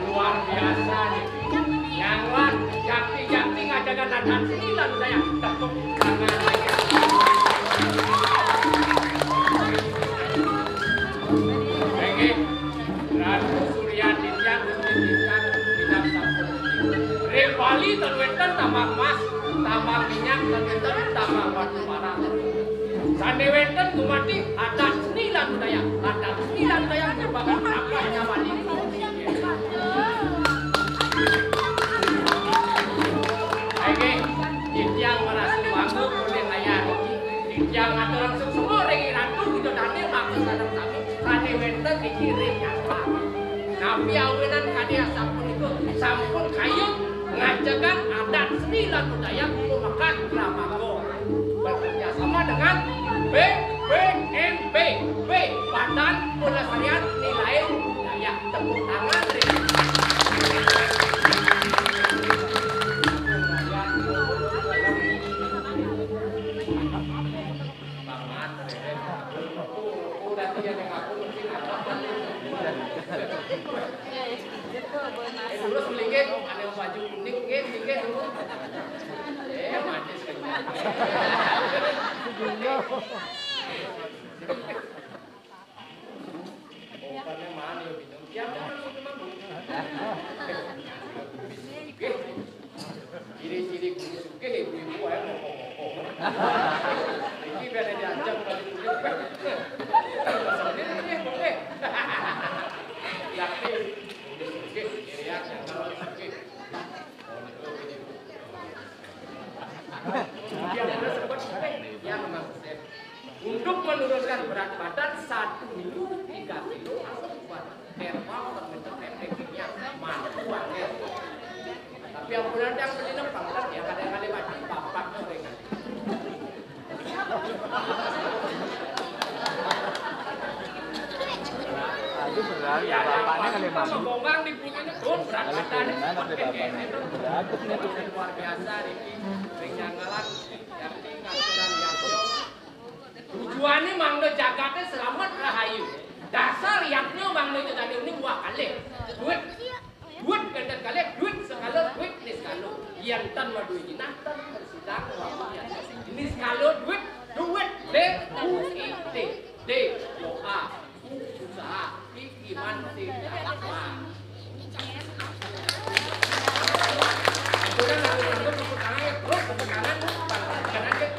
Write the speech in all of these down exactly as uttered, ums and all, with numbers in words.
Luar biasa nih. Yang jakti-jakti ngajaga adat seni lan budaya. Tepuk tangan lagi. Oke. Ratu Surya Ditya Gusti Bintang Bidang Sampun. Ring Bali ten wénten tambang emas, tambang minyak, ten wénten tambang batu bara. Sané wénten gumanti adat seni lan budaya. Adat seni lan budaya merupakan akar nyawani. Inggih, titiang merasa bangga olih ayah niki. Titiang ngaturang suksma ring Ratu Ida Dané mangda sareng sami sané wénten niki ring nyata. Napi awinan kadi asapunika sampun kayun ngajegang adat seni lan budaya pamekat Dramaga. Bekerja sama dengan B P N B, B, Badan Pelestarian Nilai Budaya. Tepuk tangan, Ri. Eh, terus melingkit, ada yang baju kuning, nggih, nggih, nggih. Eh, manis. Oh, kan mana ya, Bintang? Siapa yang sudah mampu? Nggih. Ciri-ciri guru sugih, ibu-ibu ae ngomong-ngomong. Iki biar diajak balik dulu. Sendiri nih, boleh. Yakin. Guru sugih, ya, ya, kalau sugih. Dia udah sempat sugih, ya, memang sugih. Untuk menurunkan berat badan satu minggu tiga kilo asam kuat. Herbal, temen-temen, bikinnya mantu angel. Tapi ampunan yang beli nempang, kan, ya, kadang kali mati, bapak tuh ringan. Aduh, berat, ya, bapaknya kali mati. Sama gombang di punyanya, tuh, berat badan. Berat, berat. Luar biasa, Riki. Ring Janggalan, yang tinggal, yang Tujuané mangda jagaté slamet rahayu. Dasar yadnya mangda jagaté ini wah kalih. Duit, duit gandeng kalih, duit sekala, duit niskala. Yén tan madué jinah, tan sidang wah. Niskala duit, duit, D U I T, D O A. Usaha, iman, sing. Ampun, lalu, lalu, tepuk tangan, ya, terus tepuk tangan, tepuk tangan, ya.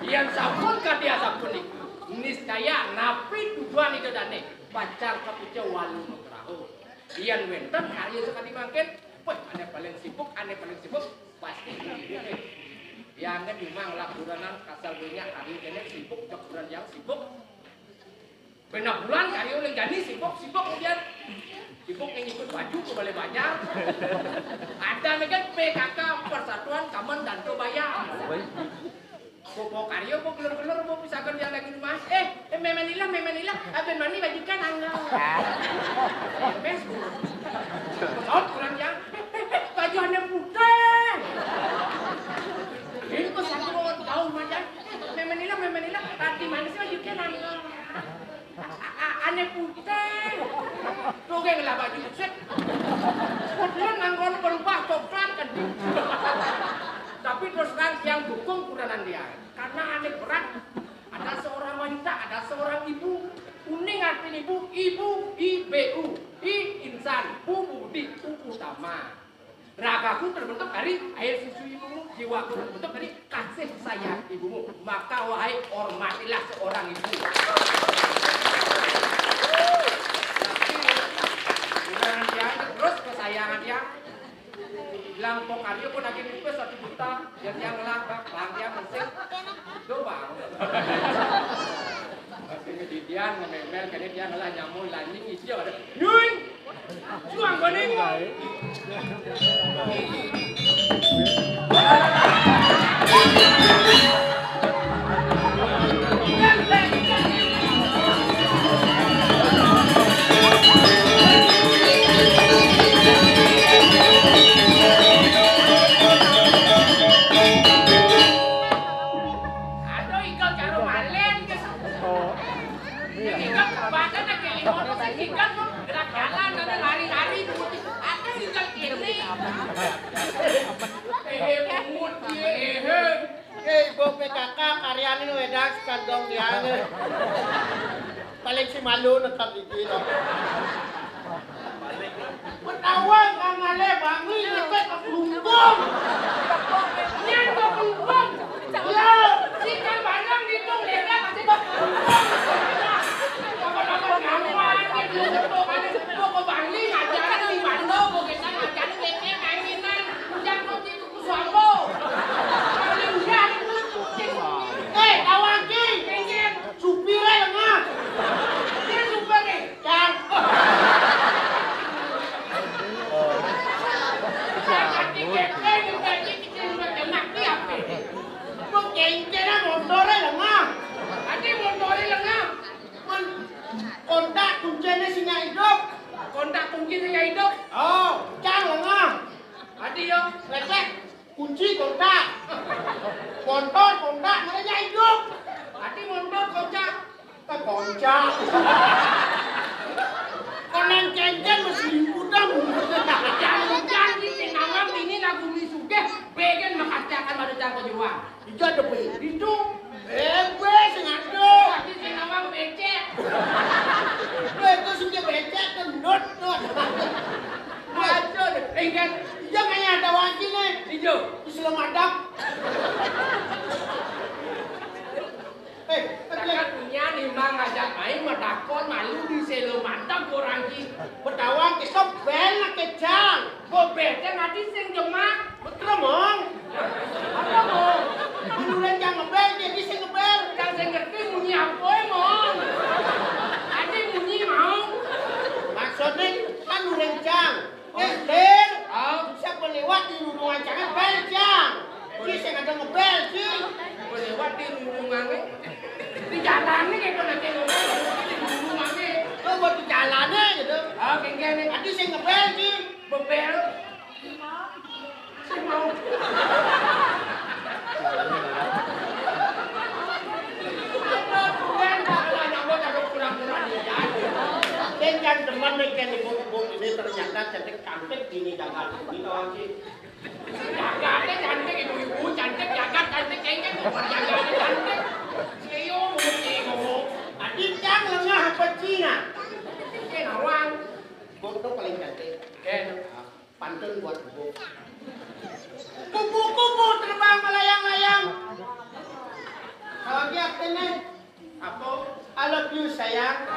Yén sampun kadi asapunika, niscaya napi tujuan Ida Dané, pacang kapica walu nugraha. Yén wénten karya sakadi mangkin, wéh, ané paling sibuk, ané paling sibuk, pasti. Yang memang laporan kasal banyak hari ini sibuk, laporan yang sibuk. Benak bulan karya uling jani sibuk, sibuk kemudian sibuk yang ikut baju ke balai banjar. Ada megan P K K, Persatuan Kamen dan Kebaya. Bo, bo karya, bo gelur-gelur, bo pisakan yang lagi rumah. Eh, eh, Meme Nila, Meme Nila, abén mani baju kan angga. Mes, bo. Pesawat kurang yang, eh, eh, eh, baju ané putih. Ini kok satu orang tahu macam, eh, Meme Nila, Meme Nila, tadi mana sih baju kan angga? A-, a-, ané putih. Tuh, geng lah baju sip. Putih nanggon berubah coklat kan. Tapi terus terang yang dukung kuranan dia. Karena ané berat. Ada seorang wanita, ada seorang ibu. Uning artiné ibu, ibu, I B U. I insan, U budi, U utama. Ragaku terbentuk dari air susu ibumu, jiwaku terbentuk dari kasih sayang ibumu. Maka wahai, hormatilah seorang ibu. Tapi, udah dia terus kesayangan dia. Bilang pok karya pun lagi nipis satu juta, yang dia ngelah, bang, bang, dia mensing. Itu, bang. Tapi kejadian ngememel, kene dia ngelah nyamul, lanying, isi ada. Nyuing! Juang koning. Kandang dia ni. Paling si malu nekap gigi tu. Ketahuan kang ale bangli ngepet ke kelumpung. Nyan ke kelumpung. Ya, si kan barang ngitung lera kasih ke kelumpung. Apa-apa nyaman, ngitung ke bangli ngajaran di mana, bukan ngajaran lengkeng anginan. Jangan kau Suambo. Paling udah itu kucing. Eh, awaki. Kenceng. Supir aja mah. Dia supir nih. Cang. Jadi kenceng, gaji kecil, macam nak dia apa? Kok kenceng lah motornya lengah. Tadi motornya lengah. Kon-, kontak kuncinya singgah hidup. Kontak kunci singgah hidup. Oh, cang lengah. Tadi yo. Lecek. Kunci kontak. Motor kontak, mana nya hidup. Ati motor kontak. Kan kontak. Konang kenceng masih liputan. Jangan-jangan di Singawang ini lagu mi sugih, begen makatiakan pada cang kejuang. Ija ada pe. Itu. Eh, gue sing ado. Ati Singawang becek. Gue itu sing becek, gendut, tuh. Aduh, eh, kan. Ija kayaknya ada wajib nih. Ijo. Islam Adam. Eh, tapi takat punyan imbang ngajak main, matakon malu di selo mantap orang ki. Betawa kita bel nak kejang. Bebeteng ati sing jemak. Betul, Mong. Apa, Mong? Menurut yang ngebel, jadi sing ngebel. Yang sing ngerti munyi apa, Mong? Ati munyi mau. Maksudnya kan urang cang. Eh, Lin. Au. Siapa lewat di rumah jangan bel, Jang. Ini saya kata ngebel, Jing. Siapa lewat di rumah ni? Di jalan ni kita nak tengok. Di rumah ni. Lo buat di jalan ni gitu. Ah, kengkeng ni. Tadi saya ngebel, Jing. Bebel. Saya mau. Kurang-kurang ni. Dia jangan teman ni kan ibu-ibu ini ternyata cantik. Cantik bini jagat ini kawan ki. Jagatnya cantik, ibu-ibu cantik, jagat cantik, kengkeng bukan jagatnya cantik. Sio, sio. Adit yang lengah apa Cina? Oke, nawang. Foto paling cantik. Oke. Pantun buat ibu. Kupu-kupu terbang melayang-layang. Kalau dia kena Apa? I love you, sayang.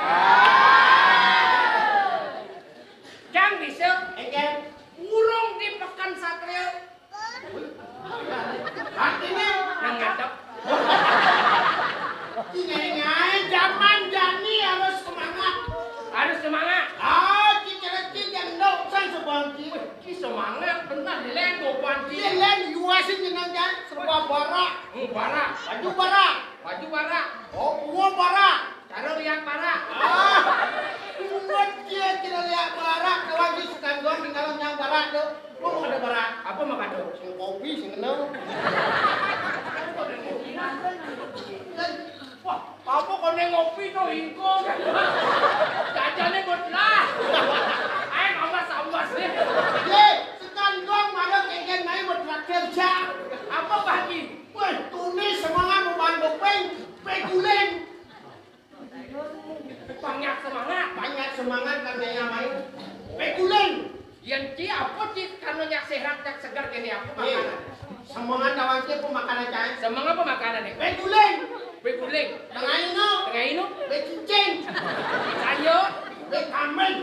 Jang bisa. Enggak. Urung di Pekan Satria. Artinya? Nang ngadep. Ingai-ingai, zaman jani harus semangat. Harus semangat. Ah, cicil-cicil yang dok sang sebangkit. Ki semangat benar, Lén, bukan ki. Iya, Lén, yuasin jenang jan, serba barak. Hmm, barak. Baju barak. Baju barak. Oh, uang barak. Cara lihat barak. Ah, buat dia kira lihat barak, kalau di Sukanduan di dalam yang barak tu. Mau ada barak. Apa mau ada? Sing kopi, sing kenal. Wah, apa kau neng ngopi tu ingkung? Jajannya buat lah. Ayo, awas, awas ni. Ye, Sukanduan mana kengkeng naik buat traktir jang. Apa bagi? Weh, tunis semangat membantu peng, peguling. Banyak semangat. Banyak semangat kan saya main. Peguling. Yan ci apa ci karena nyak sehat, nyak segar gini apa makanan? Semangat lawan ci apa makanan, Cang? Semangat apa makanan ni? Peguling. Peguling. Tengah ino. Tengah ino. Becicing. Sayur. Bekamen.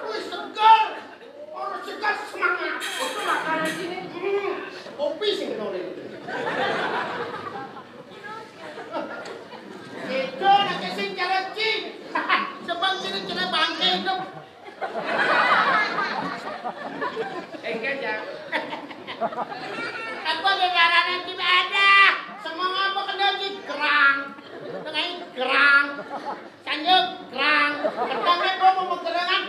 Wih, segar. Orang segar semangat. Itu makanan sini. Hmm. Kopi sih kenal ini. Itu nak kesing cara ci. Sebab sini cara bangke itu. Enggak, Jang. Apa bicara nanti ada? Semua apa kena ci gerang. Kena gerang. Sanjuk gerang. Pertama gua mau bergerangan.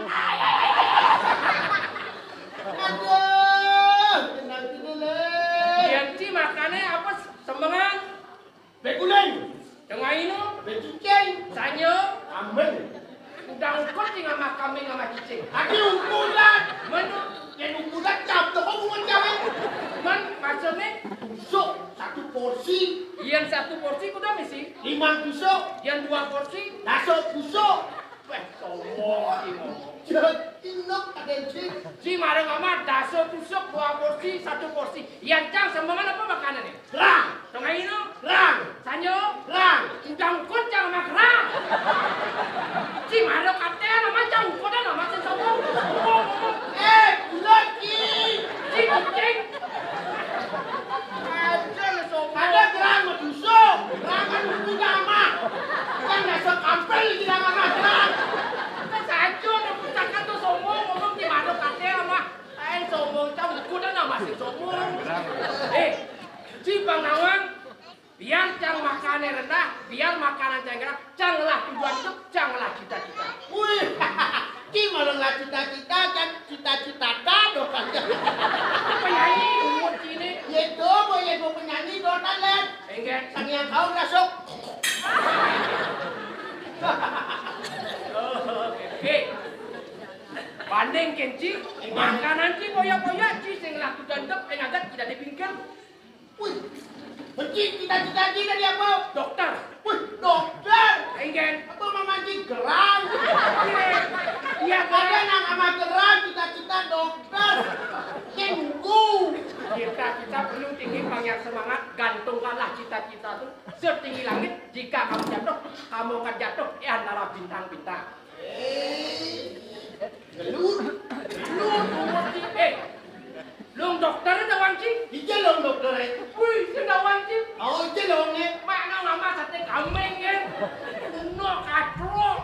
Aduh, kenal dulu lah. Yan ci makannya apa? Semengan. Beguling. Tengah ino. Becicing. Sanyo. Amen. Udah ukut sih sama kambing sama cicing. Ati ukuran. Mana? Yang ukuran cap tu kau bunga jangan. Man, maksudnya? Busuk satu porsi. Yén satu porsi kudu misi. Limang tusuk. Yén dua porsi. Dasa tusuk. Wéh, sombong iki ngomong. Jek, inep kadén, Ci. Ci, marang ama dasa tusuk, dua porsi, satu porsi. Yén cang sembengan apa makanané? Gerang. Tengah ino? Gerang. Sanyo? Gerang. Udang ukut cang ama gerang. Ci, marang katéan ama cang ukut ama sing sombong. Sombong, sombong. Eh, bulat, Ci. Ci, kucing. Ada gerang mah dusuk, gerang kan punya mah. Kan dasar kampel di dalam mah gerang. Kan saja udah pucakan tuh sombong, ngomong di mana kate mah. Eh, sombong, cang kuda nama sih sombong. Eh, Cipang Nawang, biar cang makannya rendah, biar makanan cang rendah, cang lah tujuan hidup, cang lah cita-cita. Wih, Ci malah nggak cita-cita, kan cita-cita dong kan. Penyanyi umur sini. Ya itu, boy, ya, boy, penyanyi, dotan, Len. Enggak. Sang yang kau masuk. Oke. Banding kenci, makanan ci koyak-koyak, ci sing laku dandep, engagat tidak dipingkir. Wih, benci cita-cita Ci dari apa? Dokter. Wih, dokter. Enggak. Apa mama Ci gerang? Iya, ada gerang. Nang ama gerang, cita-cita dokter. Cenggu. Kita, kita perlu tinggi panjang semangat, gantungkanlah cita-cita tuh setinggi langit. Jika kamu jatuh, kamu akan jatuh di antara bintang-bintang. Eh, gelut. Gelut, umur Ci. Eh, Lung dokter tawang Ci? Ija lung dokter. Wih, sing tawang Ci. Oh, ija lung, eh. Mak nang mama sate kambing, kan? Kuno katrok.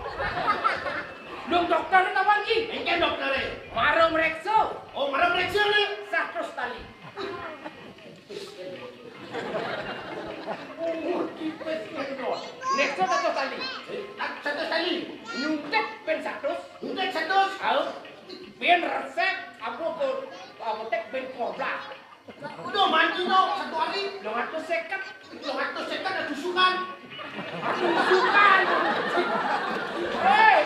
Lung dokter tawang Ci? Engke dokter. Mara mreksa. Oh, mara mreksa, nih. Satus tali. Umur tipis kendor. Mreksa satus tali. Eh, satus tali. Nyuntik ben satus. Nyuntik satus. Au. Bin resep, apa ko, apa tek bin kobra. Udah mandi no, satu hari. Dua ratus seket. Dua ratus seket ada tusukan. Tusukan. Hei,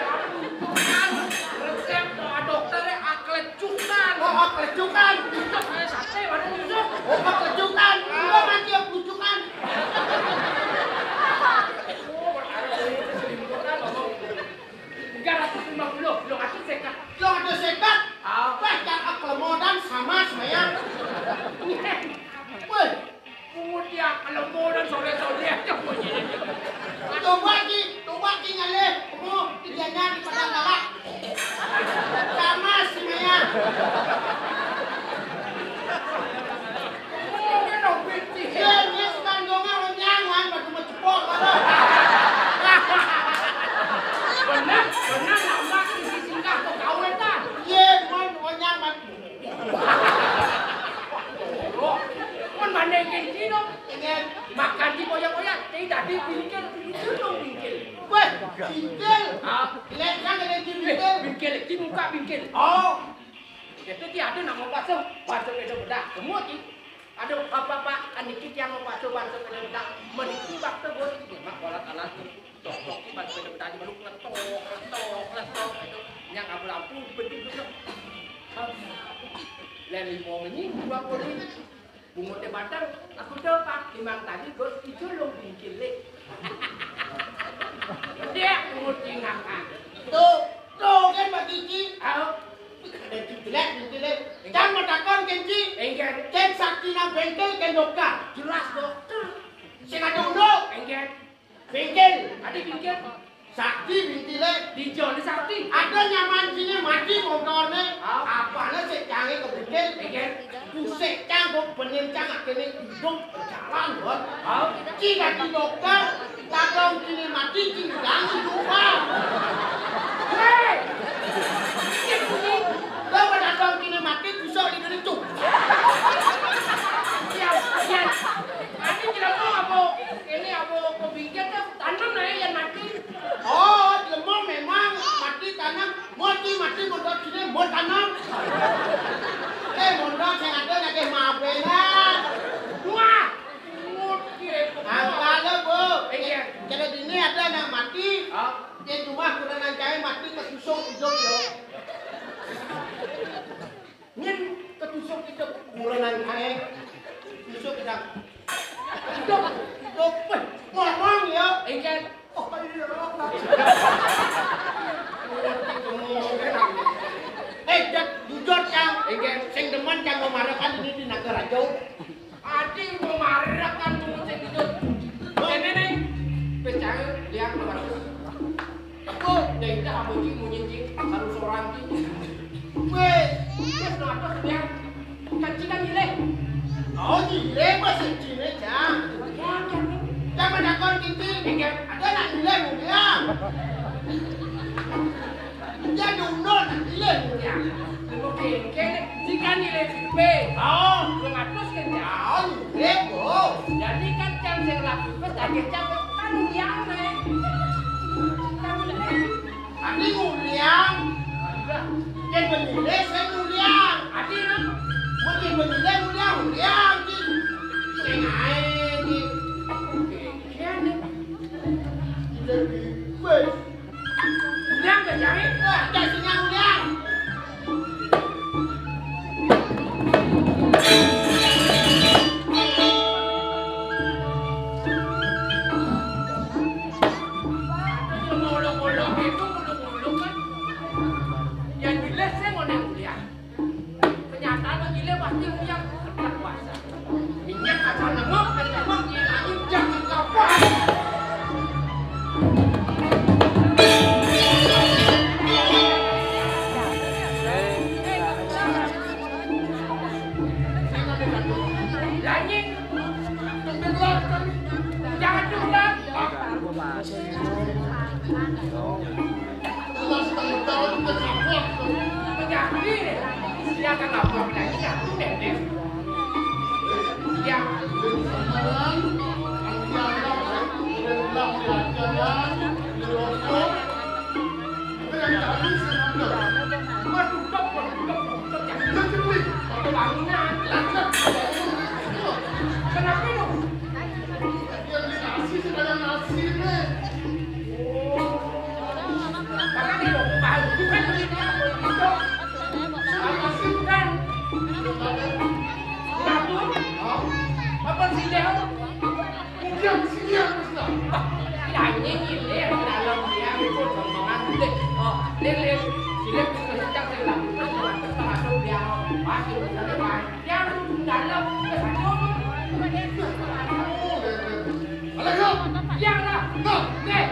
tusukan. Resep doa dokter ya, aklecukan. Oh, aklecukan. Itu kayak sate, ada tusuk. Oh, aklecukan. Udah mandi ya, tusukan. Oh, berharap ini keselimputan, ngomong. Tiga ratus lima puluh, dua ratus seket. Dua ratus seket? Ah. Wah, cakep kelemodan sama semayang. Wih. Pungut ya, kelemodan sore-sore aja bunyinya. Coba Ci, coba Ci nyalih. Kamu, kerjanya di Padang Galak. Sama semayang. Iya, iya, suka ndonga wenyang, wan, batu mecepok, batu. Bener, bener, nambah isi singgah ke kawetan. Iya, mon, wenyang, wan. Mon, mana yang kayak gini, dong? Iya. Makan di koyak-koyak, tapi tadi bingkil, bingkil dong, bingkil. Weh, bingkil. Ah. Lihat, kan ada di bingkil. Bingkil, di muka bingkil. Oh. Itu ti ada nama bakso, bakso beda-beda. Semua ti. Aduh, apa-apa, kan dikit yang bakso, bakso beda-beda. Meniki bakso bos, ini mah kolat alat tu. Tok-tok ti bakso beda-beda, baru kletok, kletok, kletok. Itu yang abu lampu, penting dulu. Leli mau ini, dua puluh. Bungut teh batang, aku tahu, Pak. Limang tadi, Gus, itu lo bingkil, lek. Dia bungut ingakan. Tuh, tuh kan Pak Kiki. Au. Ada jelek, jelek. Cang mau takon, Kenci. Enggak. Cek sakti nang bengkel, kan dokter. Jelas dokter. Sing ada unduk. Enggak. Bingkil. Adi bingkil. Sakti bingkile. Dijoni sakti. Ada nyaman sini mati motornya. Hah? Apanya sih canggih ke bingkil? Bingkil. Pusek cang kok bener cang akhirnya hidup berjalan, Bos. Hah? Ci ganti dokter, datang sini mati, ci ganti juga. Hei! Lo datang sini mati, tusuk di diri tuh. Iya, iya. Adi jelema apa? Ini apa? Apa bingkil tuh? Tanam lah ya, yang mati. Oh, jelema memang mati tanam, mati, mati, mondok sini, mau tanam. Eh, mondok sing ada lagi mabelan. Wah, mungkin. Angkala, Bu. Iya. Kalau di ini ada anak mati, hah? Di rumah kurang ancai mati kesusung hidup, yo. Nyen ketusuk hidup. Kurang ancai. Tusuk hidup. Hidup. Wéh, ngomong ya. Engké. Oh, iya. Eh, Cang, jujur, Cang. Engké. Sing demen, Cang, mamarekan ini di Nagaraja. Adi mamarekan, pungut sing jujur. Kéné né, percaya, liang, mamarekan. Aku dari dah, Abu Cing, munyi, Cing, harus orang, Cing. Wéh, wis, no, aku, liang. Kan Cing kan nyilih. Oh, nyilih, Mas, Cing, Cang. Ya, Cang. Cang, menakon, Cing, Cing. Engké. Ada nak nyilih, Bung, ya? Ya, diundul nak nyilih, Bung, ya. Lu kéné, Cing kan nyilih, Cing, Bé. Oh. Lu ngatus, kan, Cang? Oh, nyilih, Bung. Jadi kan, Cang, sing laku, pas lagi, Cang, kan, liang, né. Cang, liang. Adi nguliang. Yén benyilih sing nguliang. Adi, nah. Mun yén benyilih nguliang, nguliang, Cing. Sing aé, Cing. Iya, nih. Jadi, wéh. Nguliang, Cang, cari. Wah, ada sing nguliang. Uluk-uluk itu, uluk-uluk kan. Yang jelas saya mau nang kuliah. Kenyataan yang jelas pasti kuliah. Minyak asal nengok, nengok, jangan kapan. Jangan curhat. Menjadi, dia akan lapor lagi, ya, udah deh. Ya. Waduh, dok, waduh, dok, dok, dok, jangan. Jangan beli. Pakai bangunan. Lah, lah. Kenapa lu? Yang beli nasi, sekarang nasi nih. Oh. Karena di bawah baru. Bukan beli dia, beli itu. Sama sih, kan? Kenapa? Hah? Apa sih, dia? Udah, sini ya, Mas. Bah, ya, ini, ini, yang dalam dia, itu rombongan, deh. Oh, Lin, Lin. Sini, kita sedang, sedang. Terus, terus, terus, dia, pas, terus, terus, terus. Yang dalam, ke sana. Alah, yuk. Yang lah. Nah. Nih.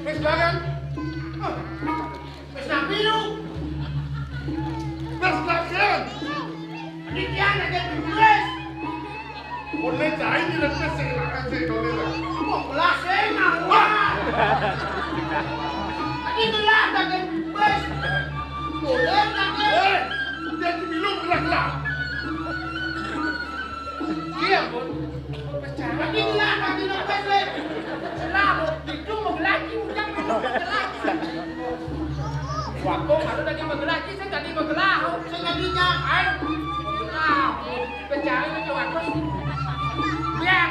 Wis lah kan? Wis napi lu? Wis lah kan? Ini dia ada di wis. Boleh cai di lepas sing lakan sing boleh lah. Kok belas sing mau? Ini belas ada di wis. Boleh tak? Eh, dia di minum belas lah. Iya, Bun. Tapi lah, tapi lepas, weh. Lah, itu mau lagi, udah mau lagi. Waktu baru tadi mau lagi, saya tadi mau gelah. Saya tadi nyampe. Mau gelah. Pecahin aja waktu. Ya.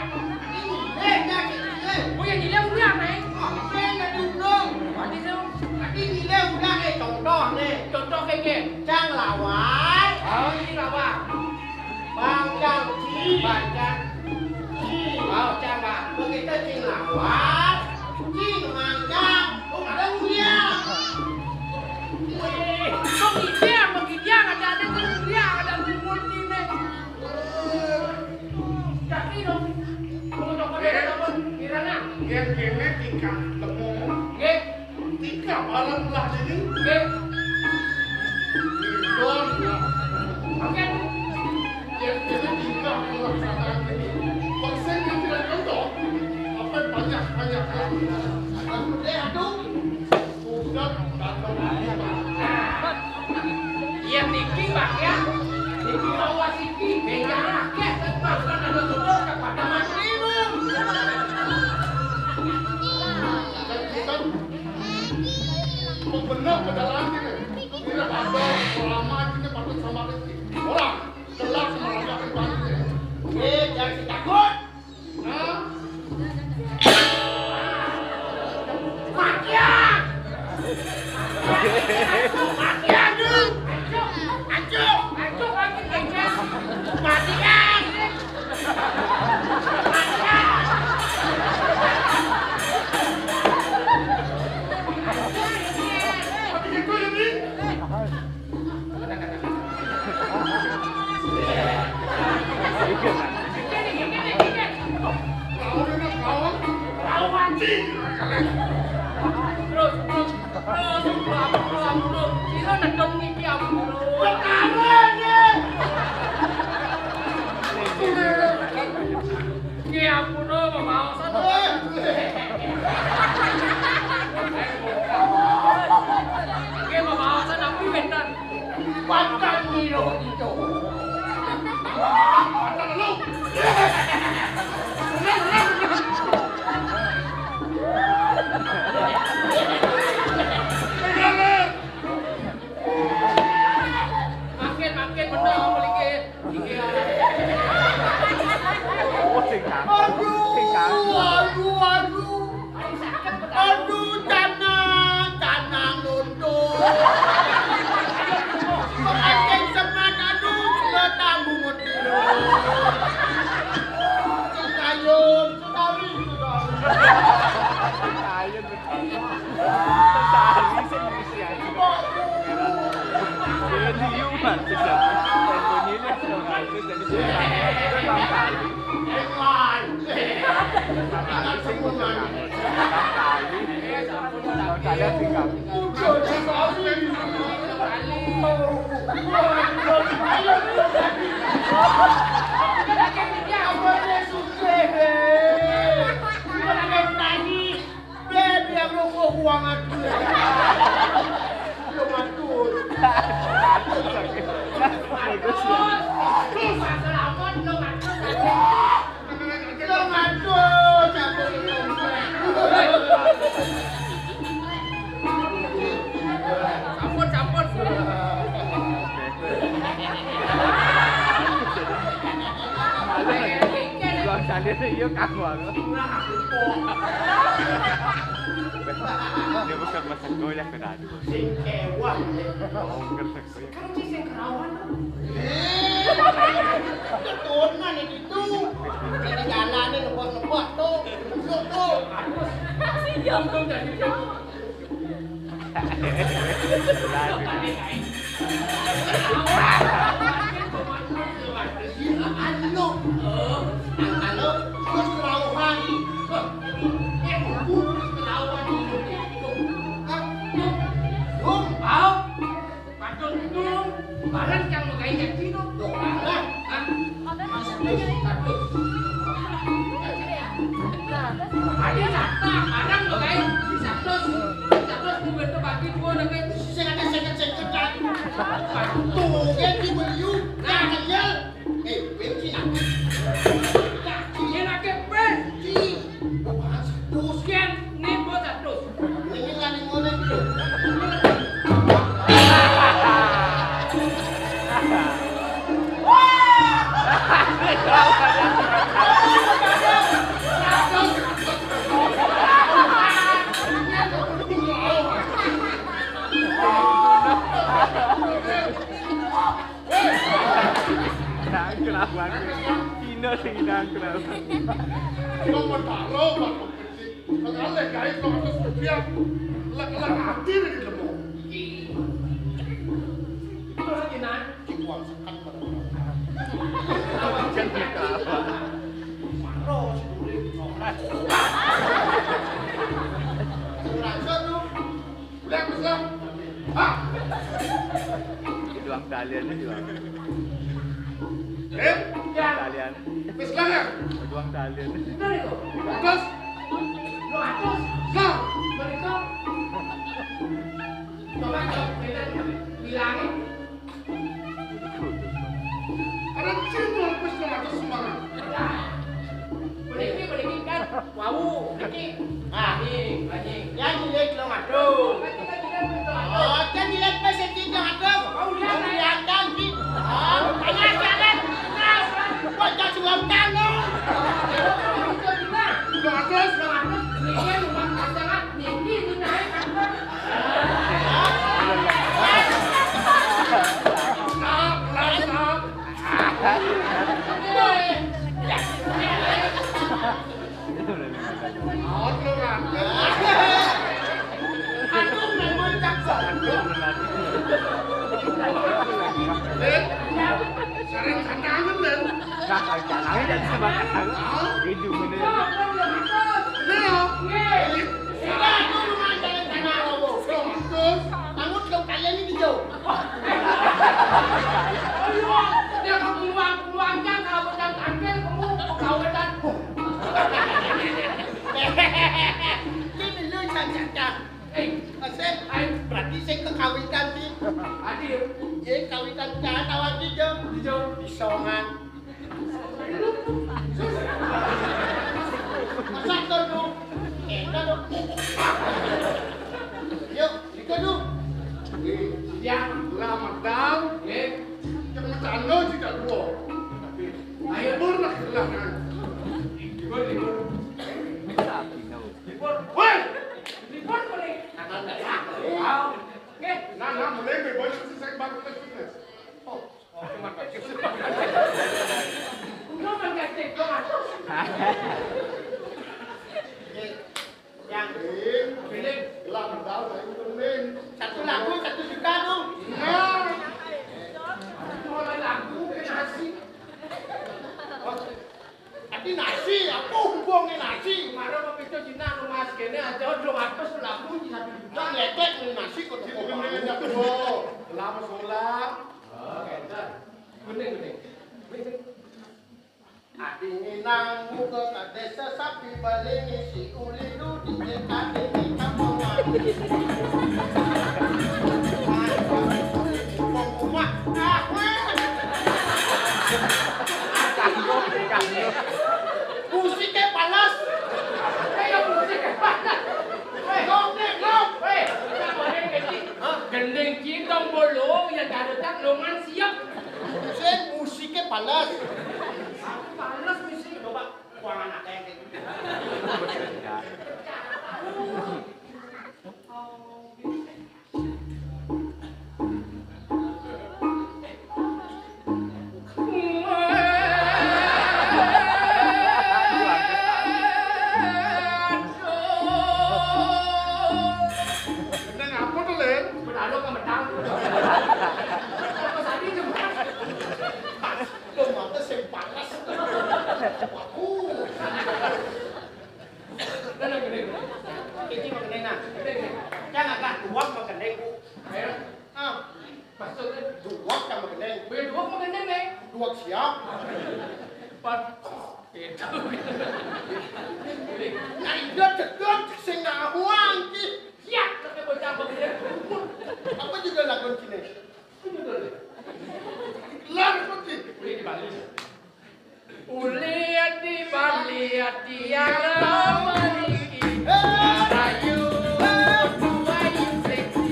Ini, eh, ya, gitu, eh. Oh, yang ini udah, Neng. Oh, saya nggak diundang. Tadi tuh. Tadi ini udah, eh, contoh, nih. Contoh kayak gini. Cang lawai. Oh, ini lawai. Bang Cang Ci. Bang Cang Ci. Oh, Cang, Bang. Begitu Cing lawan, Cing mangkang. Oh, ada mulia. Wih, kok gitu ya, begitu ya, ada, ada mulia, ada kumpul sini. Jadi dong, kalau tak pada, eh, dapat, kirana. Biar kene tingkah temu. Nggih. Tingkah barang lah ini. Nggih. Don, ya. Oke. Ya, ini tingkah pelaksanaan ini. Konsep yang tidak contoh. Apa banyak-banyak. Aduh, deh, aduh. Pusat atau iya, niki, Pak, ya. Niki bawa siki. Beda akeh, Pak. Kan ada tutur kepada Mas Linu. Kok bener pedalaan gini? Ini ada selama ini patut sama rezeki. Orang telah sama rezeki. Ampun, ampun, ampun. Sira nedot niki, ampun. Perkara nggih. Nggih, ampun, pemaosan. Nggih, pemaosan napi wénten? Pakan nira itu. Makin, makin bener mriki. Iki. Aduh, aduh, aduh. Aduh, tanah, tanah nunduk. Pengantin semat, aduh, sudah tamu mati. Sekayun, sekali, sekali. Sekayun, betul. Sekali, sing isi aja. Ini human, sih, jadi. Dan bunyinya sudah bagus, jadi sudah. Sudah tahu kali. Beb, yang rokok uang aku. Lo mantul. Lo mantul. Lo mantul. Siapa yang ngomong? Sampun, sampun. Bang Sandi, iya, Kang, Bang. Dia bukan masak goyang, kena aduh. Sing ewah. Oh, ngerti. Kan sing kerawan. Eh, keturunan itu. Jadi jalanin nebak-nebak tuh. Masuk tuh. Iya, untung dari jauh. Patut untung, barang yang megai janji tu. Loh, barang. Hah? Satu, satu. Ada satu, barang megai satu. Satu, tu betul bagi dua dengan. Sing ada seket-seket kan. Patut tu, kan, di beliau. Nah, kecil. Eh, bensin aku. Nah, dia nak ke bensin. Apaan satu? Sekian, ni buat satu. Ini kan yang mana tu? Nangkelawan. Cina sing nangkelawan. Kok medalo, Pak? Kok alih gawe dua ratus rupiah? Lek-lek ati iki lemu. Terus gimana? Iki uang sekat pada orang. Jangan kelawan. Maro si Duri. Kurang seru. Udah, Mas, lah. Hah? Doang talian aja, Bang. Eh? Doang talian. Wis lah, ya? Doang talian. Bener itu. Terus? Dua ratus. Lah. Mereka. Coba, coba, bilangin. Ada situ wis ora ada semangat. Mriki, mriki kan wau, mriki. Ah. Anjing, anjing. Ya, nyilik lo ngadu. Oh, kan nyilik pas iki ngadu. Oh, iya. Kelihatan, Ki. Oh, hanya jalan. Nah, kok jadi lo tanggung? Lo ngadu. Lo ngadu. Ini rumah pasangan, ini, ini naik, kan? Nah, kalau jalannya jadi semangat. Hah? Hidup ini. Nah. Iya. Iya, aku mau ngajarin sama lo. Ayo, dia kamu luang-luangnya kalau macam tampil kamu kawetan. Ini lu caca. Eh, Asep, ai, berarti saya kekawitan sih. Adil. Iya, kawitan kan awak hijau. Hijau. Disongan. Masa tuh, Dok? Enak, Dok. Yuk, itu, Dok. Ya, selamat tahun. Eh, jangan tanya juga dua. Ayo, pernah kehilangan. Libur, libur. Libur. Woi! Libur, boleh. Akan ada. Wow. Oke. Nah, nah, mulai, mulai, boleh, saya bangun lagi. Oh. Satu lagu satu juta dong. Nah. Mulai lagu ke nasi. Tapi nasi, apa hubungnya nasi? Mara mau pintu Cina, rumah segini aja, belum apa selaku di satu juta. Nah, lepek nih nasi kok. Lama sholat. Oh, bener. Bener, bener. Adi nginang muka kadesa sapi balingi si uli lu di tekani di kampungan. Wong rumah, ah, weh. Musiknya panas. Kayak musiknya panas. Weh, ngomong, ngomong. Weh, kita boleh ngetik. Hah? Gending kita bolong yang ada tak longan siap. Sing musiknya panas. Panas musik. Coba kuangan akeh kayak gitu. Nang apa tuh, Len? Bedalo ke medal. Apa tadi tuh? Tuh, mata sing panas. Waduh. Tenang, gini. Ini mengenai nah. Jangan agak dua mengenai, Bu. Ayo. Ah. Maksudnya? Duwak sama gendeng. Weh, duwak sama gendeng, eh. Duwak siap. Pas. Itu. Nah, iya cedek sing ngahuang ki. Siap, pakai bocah begini. Apa juga lagu kini? Itu dulu. Lar putih. Weh, di Bali. Ulian di Bali, ati yang lama niki. Ayu, ayu, seksi.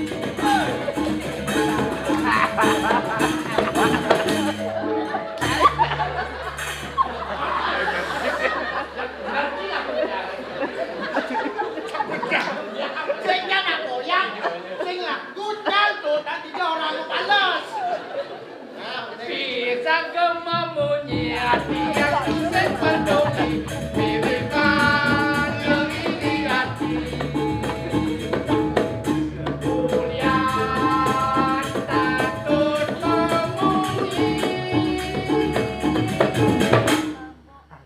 Sing jangan goyang, sing lah gucal tuh, tadi dia orang balas. Pisang gemamunyi hati yang sing peduli, pilih bangga ini hati. Kemudian takut memunyi.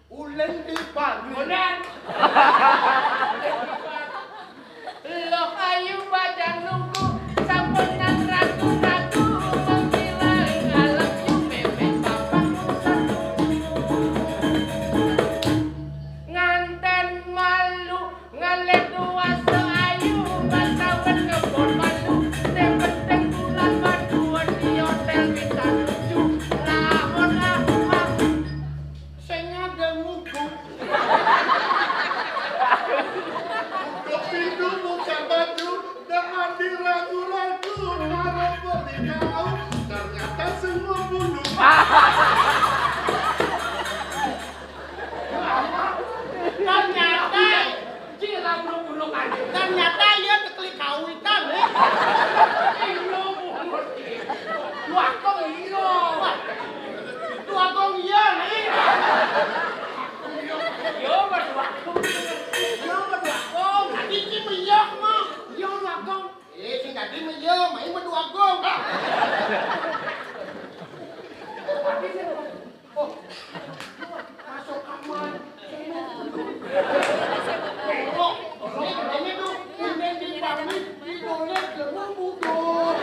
Ulen di Bali. Ulen. Loh ayu bajang nunggu, sampun nang ragu-ragu, mengkilang alam yu mepet papan satu. Nganten malu, ngalih dewasa ayu, batawen ngebon malu, sing penting bulan madu di hotel bintang tujuh. Lamun aku mah Sing ada ngubuk. Buka pintu, buka baju, dengan diragu-ragu, para beli kau, ternyata semua bulu. Ternyata Cila buluk-buluk aja. Ternyata iya tekeli kawitan, eh. Iya, bungut. Duakong iya. Duakong iya, nih. Iya, mah duakong. Iya, mah duakong. Tadi sih mah iya, mah. Iya, duakong. Eh, sing tadi mah iya, mah iya mah duakong. Tapi sih, oh, masuk kamar. Tengok, ini, ini tuh, ini di pabrik, di dolet, di rumah, tuh.